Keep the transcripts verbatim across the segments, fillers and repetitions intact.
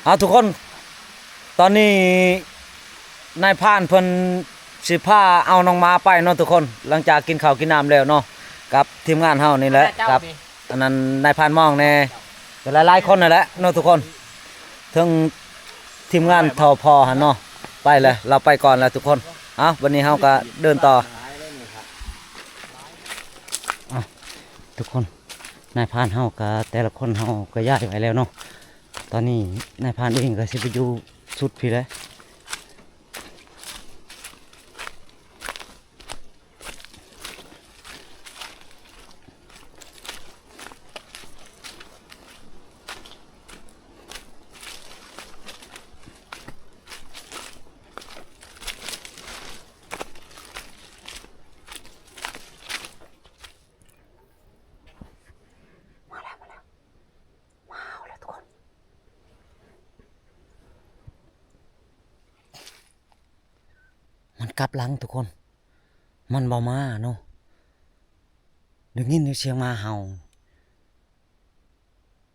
เอาทุกคน ตอนนี้นายพรานเพิ่นสิพาเอาน้องหมาไปเนาะทุกคน หลังจากกินข้าวกินน้ำแล้วเนาะ กับทีมงานเฮานี่แหละ กับอันนั้นนายพรานมองแน่ ก็หลายๆคนนั่นแหละเนาะทุกคน ทั้งทีมงานทอพอหั่นเนาะ ไปแล้ว เราไปก่อนแล้วทุกคน เอา วันนี้เฮาก็เดินต่อ อ่ะ ทุกคน นายพรานเฮาก็แต่ละคนเฮาก็ย้ายไปแล้วเนาะ ตอนนี้นายพรานเองก็สิไปอยู่สุดพี้แหละ มาแล้ว มาแล้ว มาแล้วทุกคน มันกลับหลังทุกคน มันบ่มาเนาะ ได้ยินอยู่เสียงหมาเห่า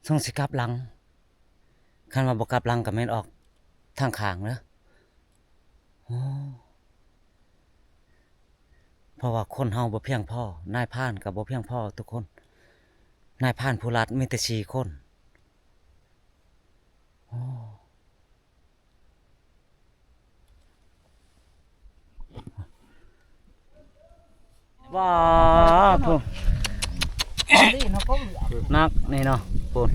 สงสิกลับหลัง คันว่าบ่กลับหลังก็แม่นออกทางข้างเด้อ โอ้ เพราะว่าคนเฮาบ่เพียงพอ นายพรานก็บ่เพียงพอทุกคน นายพรานผู้ลัดมีแต่สี่คน โอ้ ว้าโธ่ นักนี่เนาะ พูด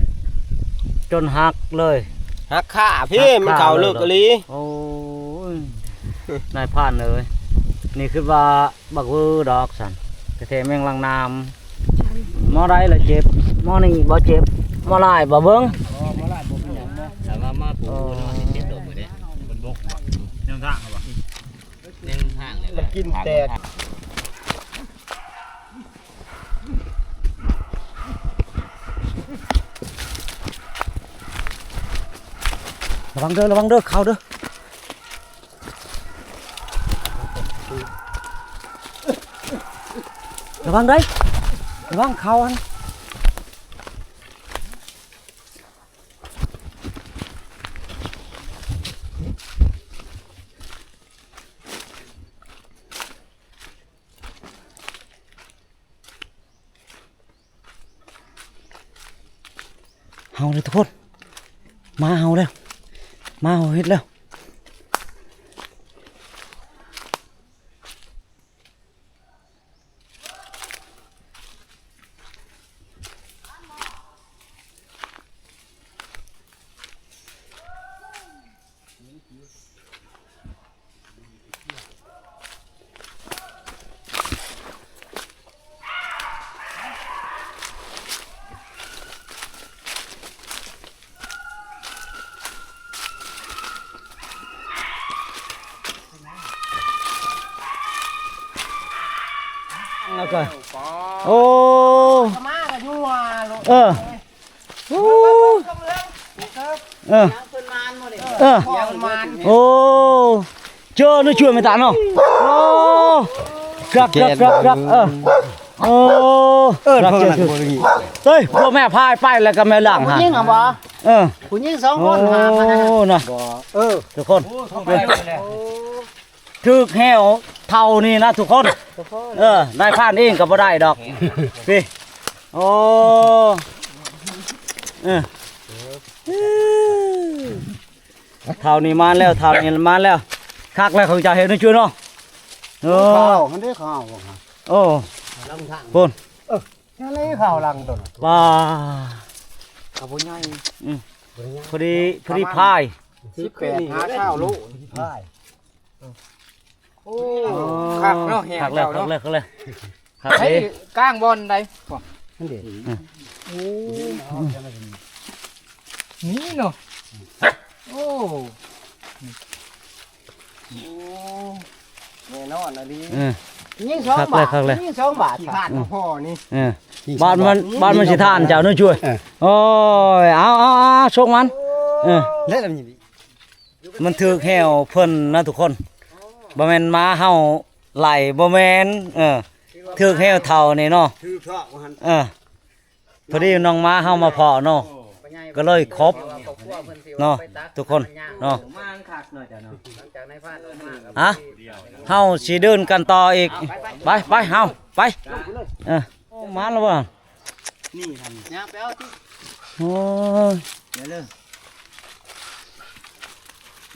จนหักเลย หักขาพี่ หักขา มันเข่าเลิก เลยเหรอ อีหลี โอ้ย นายพรานเอ้ย นี่คือว่าบักวือดอกสัน กระเทแมงลังน้ำ หมอใดละเจ็บ หมอนี่บ่เจ็บ หมอลายบ่เบิ่ง แต่ว่ามาปูนอนสิเจ็บโดดมื้อเด้ บนบกบ่ ยังทางบ่ ยังทางเลย มันกินแต่ ระวังเด้อ ระวังเด้อ เขาเด้อ ระวังเด้อ ระวังเขาอัน เห่าเลยทุกคน หมาเห่าแล้ว หมาเห่าเฮ็ดแล้ว แล้วก็ โอ้ มากับยัวลูก เออ โอ้ เออ เออ โอ้ เจอนี่ช่วยไม่ตายเนาะ โอ้ ครับ ครับ ครับ ครับ เออ โอ้ เออ ครับ เจอ เฮ้ย พวกแม่พายไปแล้วก็แม่หลังฮะ ผู้หญิงเหรอวะ เออ ผู้หญิงสองคนหามานะ โอ้ นะ เออ ทุกคน ถืกแหวเท่านี้นะทุกคน เออ นายพรานเองก็บ่ได้ดอก พี่ โอ้ เออ เท่านี้มาแล้ว เท่านี้มาแล้ว คักแล้วเขาจะเห็นนะจุ้ยเนาะ เออ ข้าว มันได้ข้าวบ่ครับ โอ้ ลำทาง พูน เออ นั่นเลยข้าวหลังต้น ว้า กับผู้ใหญ่ อืม พอดี พอดีพาย สิบแปดหาเก้าลูก พาย โอ้ คักเนาะ แหง คักแล้ว เจ้าเนาะ คักแล้ว คักแล้ว คัก ไอ้ เลย ก้างบอลใด นั่นเด้ อืม โอ้ นี่เนาะ โอ้ โอ้ แน่นอนอะลี เออ ยิงสอง คักเลย บาท คักเลย ยิงสองบาท ขี้ข้านพ่อนี่ เออ บ้านมัน บ้านมันสิทานเจ้าเนาะจุ้ย เออ โอ้ย เอา เอา เอา เอา ชกมัน เออ แล้วมัน มันถืกแหวเพิ่นนะทุกคน บ่แม่นหมาเห่าไล่ บ่แม่น เออ ถืกแหวเท่านี่เนาะ ถืกเถาะว่าหั่น เออ พอดีน้องหมาเฮามาพ้อเนาะ โอ้ พ่อใหญ่ ก็เลยครบเนาะทุกคนเนาะ ฮะ เฮาสิเดินกันต่ออีก ไปไปเฮาไป เออ โอ้ มาแล้วบ่ นี่ท่านย่างไปเอาที่ โอ้ย เดี๋ยวเลย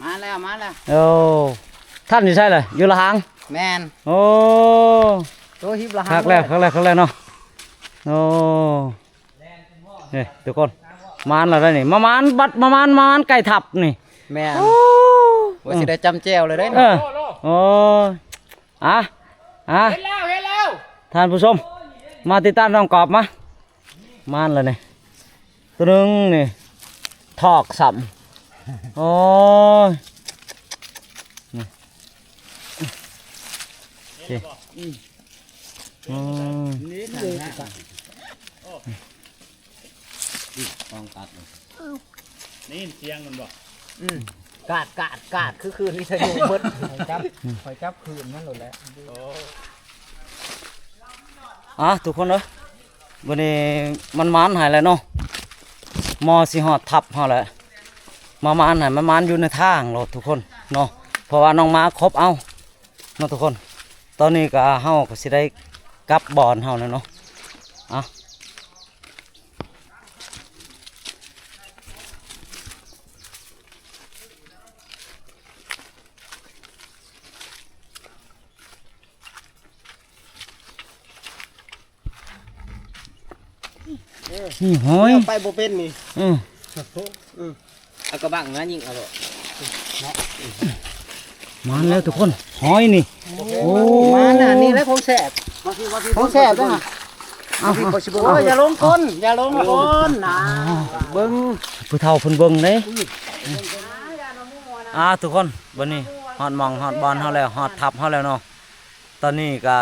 มาแล้วมาแล้ว โอ้ ท่านอยู่ใช่เลย อยู่ละหาง แมน โอ้ ตัวฮิบละหาง คักแล้ว เลย คักแล้ว คักแล้วเนาะ โอ้ นี่ทุกคน มานแล้วได้นี่ มามานบัด มามาน มานไก่ทับนี่ แมน โอ้ ว่าสิได้จำแจ่วเลยได้ เออ โอ้ย อ่ะ อ่ะ เห็นแล้ว เห็นแล้ว ท่านผู้ชม มาติดตามน้องกอบมา มานแล้วนี่ ตัวหนึ่งนี่ ทอกซ้ำ โอ้ย นี่ นี่ อืม นี่เลย ต้องตัดเลย นี่เสียงมันบ่ อืม กาด กาด กาด คือคืนวิทยุเบิด คอยจับ คอยจับคืนนั่นโลดแหละ โอ้ อ่ะ ทุกคนเอ้ย วันนี้มันมานหายแล้วเนาะ มอสิฮอดทับเฮาแล้ว มามานหาย มันมานอยู่ในทางโลดทุกคนเนาะ เพราะว่าน้องมาครบเอาเนาะทุกคน ตอนนี้ก็เฮาก็สิได้กลับบ่อนเฮาแล้วเนาะ อ่ะ นี่หอย ไปบ่เป็นนี่ อืม อืม เอากระบังนะยิงเอาโลด มาแล้วทุกคน หอยนี่ โอ้ มาน่ะ นี่แหละของแซ่บ ของแซ่บนะ เอา เอา โอ้ย อย่าลงก้น อย่าลงก้นนะ เบิ่ง ผู้เฒ่าเพิ่นเบิ่งเด้ อ่า ทุกคน บัดนี้ฮอดหม่องฮอดบ่อนเฮาแล้ว ฮอดทับเฮาแล้วเนาะ ตอนนี้ก็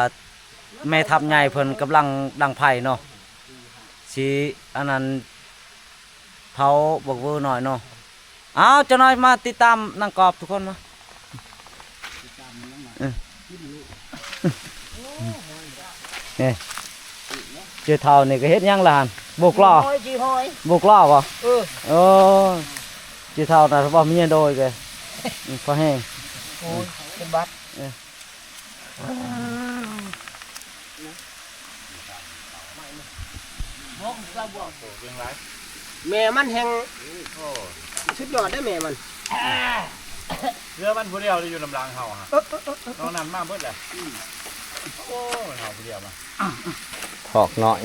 แม่ทัพใหญ่เพิ่นกำลังดังไฟเนาะ สิอันนั้น เผาบักเวอหน่อยเนาะ เอา จักหน่อยมาติดตามนางกอบทุกคนมา เออ นี่ เจ้าเฒ่านี่ก็เฮ็ดหยังล่ะหั่น โบกล้อ ขี้หอย ขี้หอย โบกล้อบ่ เออ โอ้ เจ้าเฒ่าน่ะบ่มีโดยแก อืม พอแห้ง โอ้ย เป็นบัด เออ แม่มันแฮง โอ้ สุดยอดได้แม่มัน เหลือมันผู้เดียวอยู่นำหลังเฮาฮะ เออ เออ เออ เออ นอกนั้นมาเบิดแหละ อืม โอ้ย เฮาผู้เดียวมา ถอกน้อย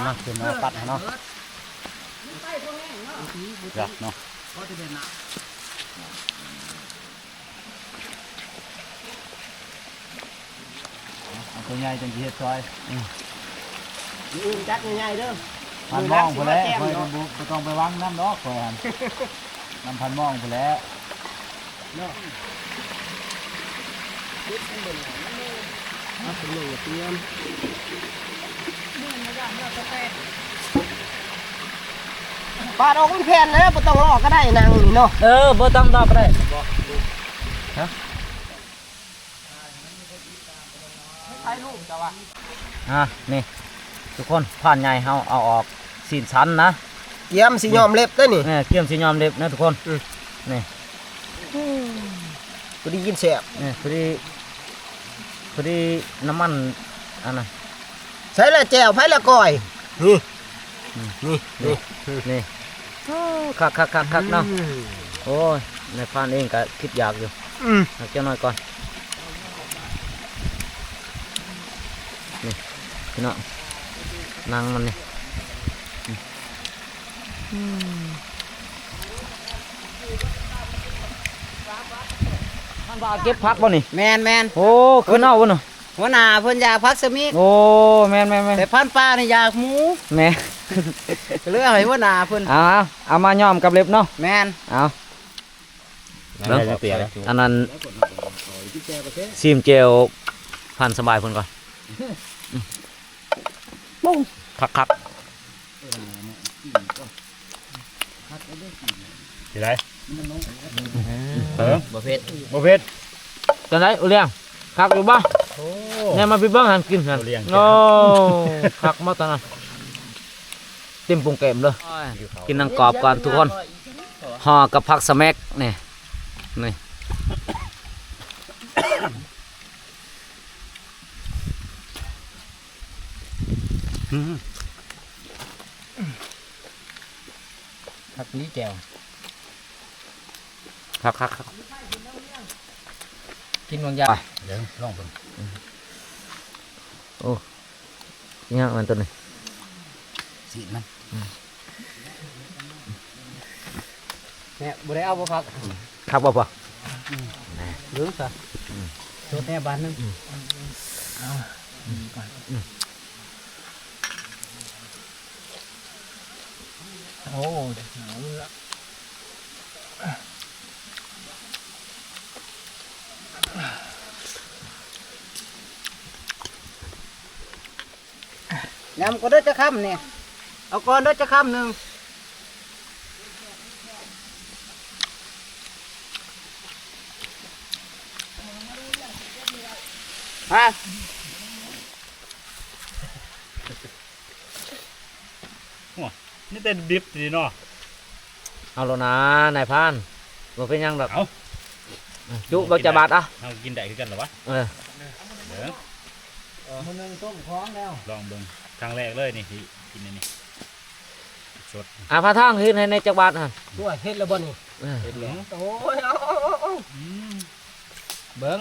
มาขึ้นมาปัดเนาะ อยากเนาะ เอาตัวใหญ่จังสิเฮ็ดซอย อืม มื้ออื่นจัดใหญ่ๆเด้อ พันมองพู้นแหละ มื้อหลังสิมาแจ่ม ข้อย เนาะ บ่ บ่ต้องไปวางนำดอกข้อยหั่น นำพันมองพู้นแหละ เนาะ เอาเป็นหนึ่งเตรียม ปาดออกเป็นแผ่นเลย บ่ต้องลอกก็ได้นางนี่เนาะ เออ บ่ต้องลอกก็ได้ ฮะ อ่ะ นี่ ทุกคน พรานใหญ่เฮาเอาออก ซี้นสันนะ เกียมสิยอมเล็บได้นี่ เออ เกียมสิยอมเล็บนะทุกคน อืม นี่ พอดีกินแซ่บ เออ พอดี พอดีน้ำมัน อันนั้น ใส่ละแจ่ว ไผละก้อย นี่ อืม นี่ นี่ นี่ นี่ โอ้ คักๆๆๆเนาะ อืม โอ้ย นายพรานเองก็คิดอยากอยู่ อืม เอาจักหน่อยก่อน นี่ พี่น้อง หนังมันนี่ อืม อืม ท่านว่าเก็บผักบ่นี่ แม่นๆ โอ้ ขึ้นเอาบ่เนาะ หัวหน้าเพิ่นอยากผักสะมิก โอ้ แม่นๆๆ แต่พรานป่านี่อยากหมู แม่น ก็เลยเอาให้หัวหน้าเพิ่น เอา เอามาย้อมกับเล็บเนาะ แม่น เอา เบิ่ง อันนั้น ซีมแจ่วพรานสบายเพิ่นก่อน ปุ้ง คักๆ สิได้ เออ บ่เผ็ด บ่เผ็ด จังได๋ อุเลียง คักอยู่บ่ โอ้ แน่มาพี่เบิ่งหั่นกินหั่น อุเลียง โอ้ คักมาตอนนั้น เต็มปุงแก้มเลย กินหนังกรอบก่อนทุกคน ห่อกับผักสะแม็ก นี่ นี่ อืม ผักนี้แจ่ว คักคักคัก กินบางอย่าง ไป เดี๋ยวลองเบิ่ง โอ้ ย่างมันตัวนี้ สีมัน เนี่ย บ่ได้เอาบ่ผัก คักบ่พ่อ เหลืองซะ สดแน่บาทหนึ่ง เอา โอ้ หนาวเลยอะ ยำก็ได้จะคำเนี่ย เอาก่อนได้จะคำหนึ่ง ฮะ โอ้ย นี่แต่ดิบดีเนาะ เอาแล้วนะ นายพราน บ่เป็นหยังดอก เอา จุ เบิ่งจักบาทอะ เอากินได้คือกันเหรอวะ เออ เดี๋ยว มื้อหนึ่งต้มของแล้ว ลองเบิ่ง ครั้งแรกเลยนี่ที่กินอันนี้ สด อ่ะ พาทางขึ้นให้ในจักบาทหั่น ตัวเฮ็ดแล้วบ่นี่ เออ เฮ็ดแล้ว โอ้ย เอา เอา เอา เอา อืม เบิ่ง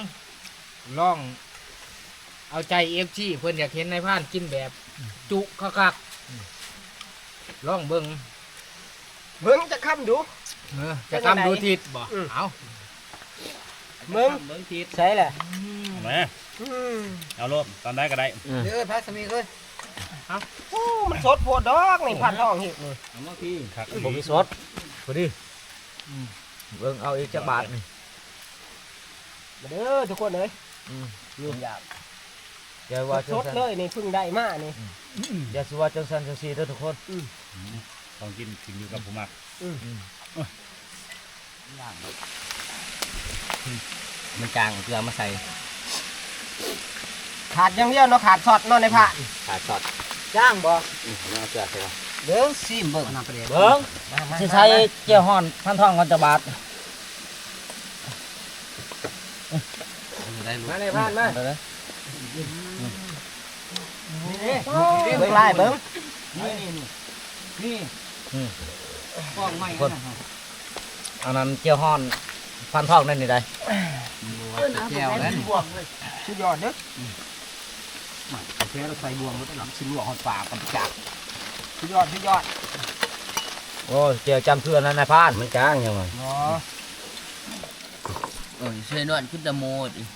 ลอง เอาใจ เอฟซี เพิ่นอยากเห็นนายพรานกินแบบ จุคักๆ ลองเบิ่ง เบิ่งจะคำดู เออ จะคำดูทิศบ่ อืม เอา เบิ่ง เบิ่งทิศ ใส่แหละ อืม เอาแม่ อืม เอาโลด ตอนใดก็ได้ อืม เด้อ พระสามีเอ้ย เอา โอ้ มันสดโพดดอกนี่ พานทองเฮ็ดนี่ เอามาพี่ ครับ บ่มีสด พอดี อืม เบิ่งเอาอีกจักบาทนี่ มาเด้อทุกคนเอ้ย อืม นี่ อยาก อย่าว่าจังซั่น สดๆเลยนี่ เพิ่งได้มานี่ อืม อย่าสิว่าจังซั่นจังซี่เด้อทุกคน อืม ของกินขึ้นอยู่กับผู้มัก อืม อืม มันจางเอาเกลือมาใส่ ขาดอย่างเดียวเนาะ ขาดซอสเนาะนายพราน ขาดซอส จ้างบ่ อืม เอาเกลือใส่ก่อน เบิ่ง ซิมเบิ่ง เอาน้ำปลาแดก เบิ่ง มา มา สิใส่ มา เจียวฮ้อน พานทองก่อนจักบาท ได้ลูก มาเลยพรานมา เอาเลย นี่ เบิ่งลายเบิ่ง นี่ นี่ นี่ อืม กล้องใหม่ คน นะฮะ อันนั้นเจียวฮ้อน พานทองนั่นนี่ได้ แจ่วแล้วนี่ สุดยอดเด้อ อืม มาแค่เราใส่บ่วงมันก็หลังสิลวกฮอดปากกันจัก สุดยอด สุดยอด โอ้ เจียวจำเทื่อนั้นนายพราน มันจางยังไง อ๋อ โอ้ย ช่วยนวดขึ้นตะโมดอีก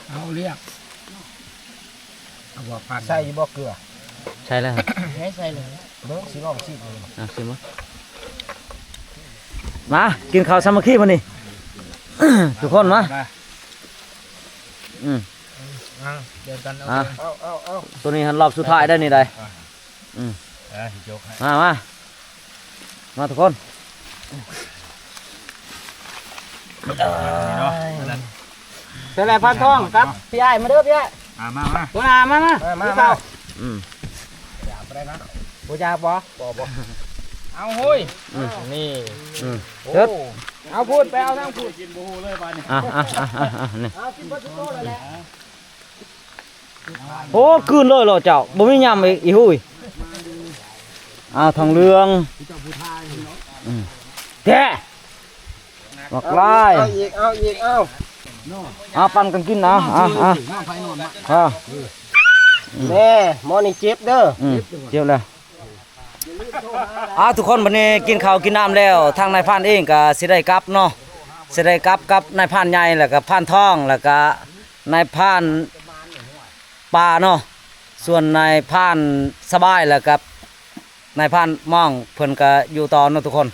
เอาเรียก เอาบ่พัน ใส่อยู่บ่เกลือ ใส่แล้วครับ ให้ใส่เลย เบิ่งสิลองชิมเลย อ่ะ ชิมมา มา กินข้าวสามัคคีมานี่ ทุกคนมา มา อืม อ่ะ เดี๋ยวกัน เอา อ่ะ เอา เอา เอา ตัวนี้หันรอบสุดท้ายได้นี่ได้ อ่ะ อืม อ่ะ ยกให้ มา มา มาทุกคน นี่เนาะ อันนั้น เสร็จแล้วพานทองครับ พี่อ้ายมาเด้อพี่อ้าย อ่ะ มา มา หัวหน้ามา มา มา มา มา กินข้าว อืม อยากไปได้นะ บ่อยากบ่ บ่ บ่ เอาเฮ้ย อืม นี่ อืม โอ้ เถิด เอาพูดไปเอาทางพูด กินบ่ฮู้เลยบาดนี้ อ่ะ อ่ะ อ่ะ อ่ะ อ่ะ นี่ เอากินเบิดทุกโต๊ะเลยแหละ โอ้ คืนเลยเหรอเจ้า บ่มียำอีก อีหุย อ่า ทองเหลือง อืม แท้ บักลาย เอาอีก เอาอีก เอา เอา ปันกันกินนะ อ่ะ อ่ะ อ่ะ แม่ หมอนี่เจ็บเด้อ อืม เจ็บแล้ว อ่า ทุกคน บัดนี้กินข้าวกินน้ำแล้ว ทางนายพรานเองก็สิได้กลับเนาะ สิได้กลับกับนายพรานใหญ่ แล้วก็พรานทอง แล้วก็นายพรานป่าเนาะ ส่วนนายพรานสบาย แล้วก็นายพรานม่อง เพิ่นก็อยู่ต่อเนาะทุกคน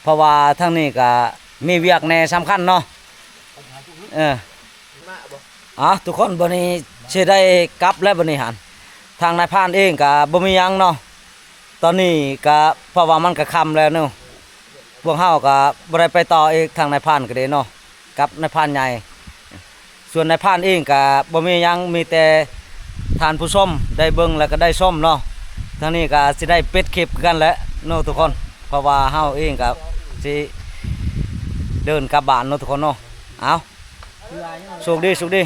เพราะว่าทางนี้ก็มีเวียกแหน่สำคัญเนาะ เออ อ่ะ ทุกคน บัดนี้สิได้กลับแล้ว บัดนี้หัน ทางนายพรานเองก็บ่มีหยังเนาะ ตอนนี้ก็เพราะว่ามันก็ค่ำแล้วเนาะ พวกเฮาก็บ่ได้ไปต่ออีก ทางนายพรานก็ดีเนาะ กับนายพรานใหญ่ ส่วนนายพรานเองก็บ่มีหยัง มีแต่ท่านผู้ชมได้เบิ่งแล้วก็ได้ชมเนาะ ทางนี้ก็สิได้ปิดคลิปคือกันแหละเนาะทุกคน เพราะว่าเฮาเองก็สิเดินกลับบ้านเนาะทุกคนเนาะ เอา โชคดี โชคดี